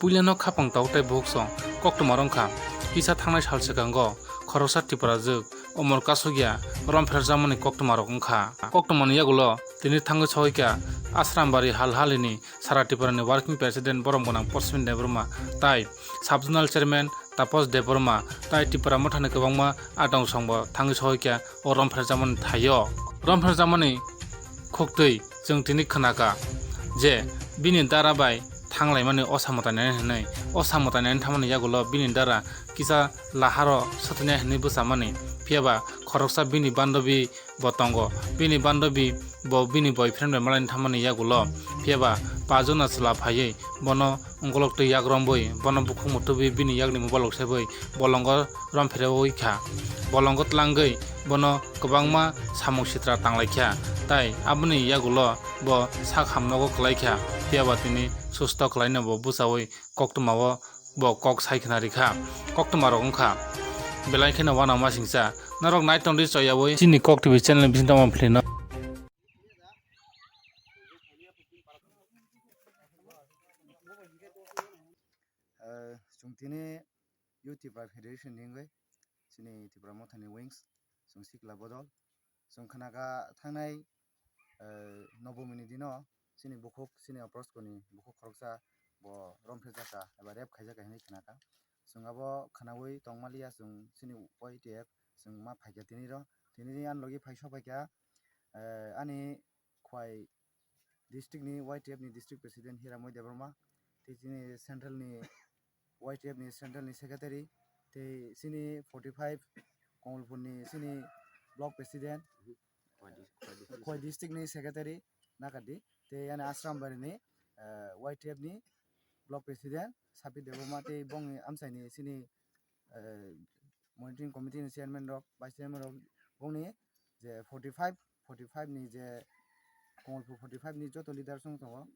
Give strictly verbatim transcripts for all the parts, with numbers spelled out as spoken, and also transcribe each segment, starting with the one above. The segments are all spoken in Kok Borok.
Puilano khapang tok tei bukhuk song koktwma rok wngkha. Kisa thangnai sal swkango khoroksa Tiprajwk Omor Kasugya rompherjakmani koktwma rok wngkha. Koktwmani yagulo tini thangwi sohikha Asrambari hal halini Sara Tiprani Working President Borom Gwnang Porsmin Debbarma tai Sub Zonal Chairman Tapos Debbarma tai Tipra Mothani kwbangma adong songbo thangwi sohikha o rompherjakmani thaio. Rompherjakmani khuktwi chwng tini khnakha je bini dara bai thanglaimani o samwtainani hwnwi. O samwtainani thangmani yagulo bini dara kisa laharo swtwinai hwnwi bwchamani, phiyaba khoroksa bini bandobi bo tongo. Bini bandobi bo bini boyfriend bai malaini thangmani yagulo, phiyaba pajuna chwla phaiwi bono ungkolok twi yak romwi, bono bukhuk muthubwi bini yakni mobile rok sebwi bolongo rompherwi kha. Bolongo tlangwi bono kwbangma samung sitra tanglaikha, tai aboni yagulo bo sak hamnogo kwlaikha, phiyaba tini susto kwlaino bo bwchaui koktwmao bo kok sai khna rikha. Koktwma rok wngkha belai kheno uanamasingcha. Norok naitongdi choyaui chini Kok T V channel ni bisingo tamo phlino. Eh, chwng tini Youth Tipra Federation ni wngwi chini Tipra Mothani wings, chwng sikla bodol. Chwng khnakha thangnai, eh, Nobomini dino chini bukhuk, chini Aproskoni bukhuk khoroksa bo rompherjakha eba rape khaijakha hinwi khnakha. Chwng abo khnaui tongmaliya chwng chini Y T F chwng ma phaikha tiniro. Tinini ani logi phai sokphaikha, eh, ani Khwai district ni Y T F ni district president Hiramoi Debbarma, tei chini central ni Y T F ni central ni secretary, tei chini forty five Kamalpur ni chini block president, Khwai district ni secretary Nakadi, tei ani Asrambari ni, eh, Y T F ni block president Sapi Debbarma, tei bongni amchaini chini, eh, monitoring committee ni chairman rok, vice chairman rok, bongni je forty five, forty five ni je Kamalpur forty five ni joto leaders wng tongo.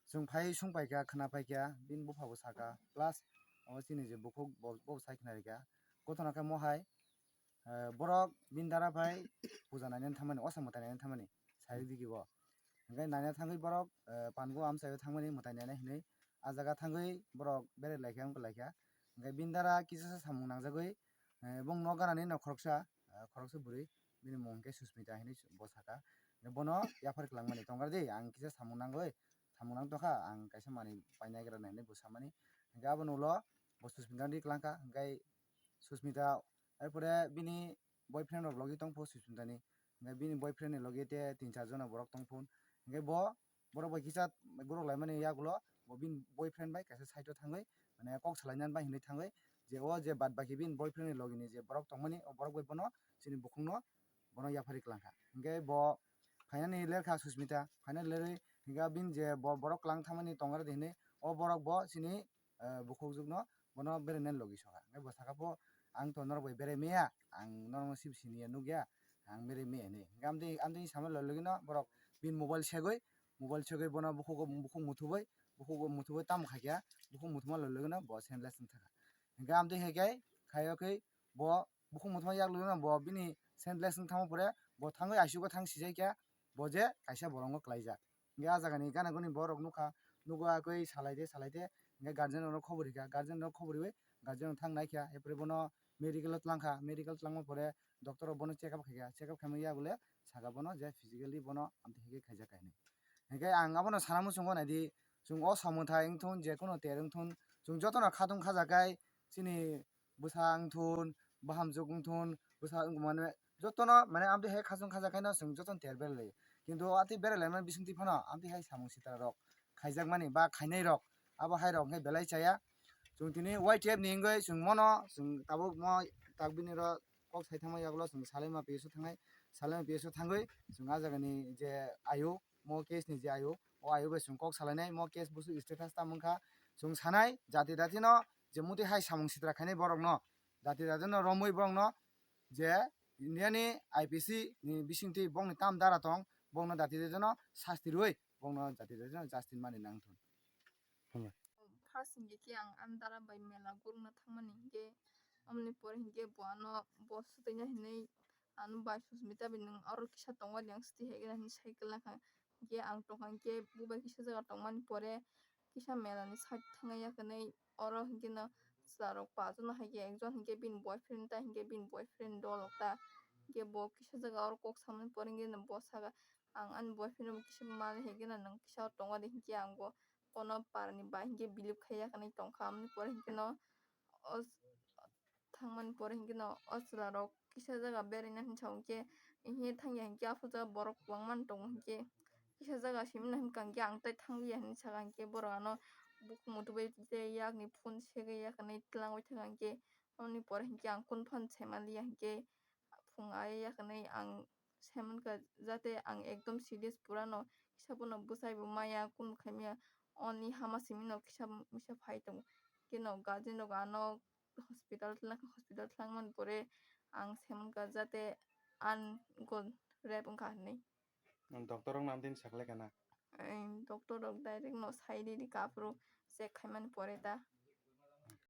Chwng phai sung paikha, khna paikha, bini bupha bo sakha, plus abo chini je bukhuk bo, bo sai khna rikha. Gothona khe mohai, eh, borok bini dara phai puja nainani thamani, osa mwtai nainani thamani, sai digi bo. Hingke naina thangwi borok, eh, pango amchaio thangmani mwtai naina hinwi, ah jaga thangwi borok berai laikha, wng laikha. Hingke bini dara kisasa samung nangjagwi, eh, bong nok ganani nok khoroksa, eh, khoroksa bwrwi, bini mung hingke Susmita hinwi bo sakha. Hingke bono yaphar kwlangmani, "Tongar di, ang kisa samung nangwi, samung nang tongkha, ang kaisa manwi painai gra," hinwi bo samani. Hingke aboni ulo bo Susmita di kwlangkha, hingke Susmita, erpore bini boyfriend rok logi tongpho Susmita ni. Hingke bini boyfriend ni logi te tin char jona borok tongphun. Hingke bo borok bai kisa borok laimani yagulo bo bini boyfriend bai kaisa side o thangwi, mane, kok salainani bai hinwi thangwi, je o je bad baki bini boyfriend ni logi ni je borok tongmani, o borok bai bono chini bukhukno bono yaphari kwlangkha. Hingke bo phainani lerkha Susmita, phainani lerwi hingke bini je bo borok kwlang thangmani tongra di hinwi, o borok bo chini eh, bukhukjwkno bono berainani logi sokha. Hingke bo sakha pho, "Ang to norok bai berai maya, ang norokno sib siniya nukya, ang berai maya," hinwi. Hingke amtwi, amtwi samani logi logino borok bini mobile segwi, mobile segwi bono bukhuk, bukhuk muthubui, bukhuk muthubui tamo khaikha, bukhuk muthuma logi logino bo senseless wng thangkha. Hingke amtwi hai khe, khaio khe bo bukhuk muthuma yak logino bo bini senseless wng thangma pore bo thangwi I C U o thang sijaikha, bo je kaisa borokno kwlaijak. Hingke ah jagani gana guni borok nukha, nugo ah koi salai de, salai de, hingke guardian rokno khobor rikha, guardian rok khobor riwi guardian rok thang naikha, erpore bono medical o twlangkha, medical twlangma pore doctor rok bono check up khaikha, check up khaimani yagulo saka bono je physically bono amtwi hingke khaijak kainwi. Hingke ang abono sana muchungo naidi, chwng o samung thai wngthun, je kono ter wngthun, chwng jotono khatung khajakai chini bwsa wngthun, bahamjwk wngthun, bwsa wng-, mane jotono, mane, amtwi hai khachung khaja khaino chwng jotono ter berlai. Kintu atwi berlaimani bisingtwi phano amtwi hai samung sitra rok khaijakmani ba khainai rok, abo hai rok hwnkhe belai chaya. Chwng tini Y T F ni wngwi chwng mono, chwng tabuk mo tak bini ro kok sai thangma yagulo chwng Salaima P S o thangnai, Salaima P S o thangwi chwng ah jagani je ayu, mo case ni je ayu, o ayu bai chwng kok salainai, mo case busu status tamo wngkha, chwng sanai jati jati no je muti hai samung sitra khainai borok no, jati jati no romwi borok no je India ni I P C ni bisingtwi bokni tam dara tong, bokno jati jati no sasti rwui bokno jati jati no justice mani nang thung. Hambai. First hingke khe ang ani dara bai mela gurukna thangmani hingke, amoni pore hingke bo ano bo swtwina hinwi ano bai Susmita bai nwng oro kisa tongo de ang swtwi hai khe hinwi cycle nakha. Hingke ang tongkha hingke bo bai kisa jaga tongmani pore kisa mela ni side thangwi ya khe nai oro hinkhe no chwla rok paanch jona hai khe ekjon hinkhe bini boyfriend ta hinkhe bini boyfriend dolok ta hinkhe bo kisa jaga oro kok samani pore hinkhe no bo saka ang ani boyfriend rok kisa mali hai khe no nwng kisa tongo de hinkhe ang bo bono para ni bai hinkhe believe khai ya khe nai tongkha amoni pore hinkhe no o thangmani pore hinkhe no o chwla rok kisa jaga beraina hinwi sa hinkhe hinkhe thangya hinkhe aphuru jaga borok kwbangma tongo hinkhe kisa jaga simi no hinkha hinkhe ang tai thangliya hinwi saka hinkhe borok ano bukhuk muthubui tei yakni phone segwi ya khe nai twlangwi thangkha hinkhe amoni pore hinkhe ang kunu phano sai manliya hinkhe phung ai ya khe nai ang sai mankha jate ang ekdom serious pura no kisa bono bwsai bo maya kunu khaimaya oni hama simi no kisa misa phai tongo hinkhe no guardian rok ano hospital twlangkha hospital twlangmani pore ang sai mankha jate ang go rape wngkha hinwi. Doctor rok nam din saklai kana? Doctor rok direct no sai ridi aphuru check khaimani pore ta.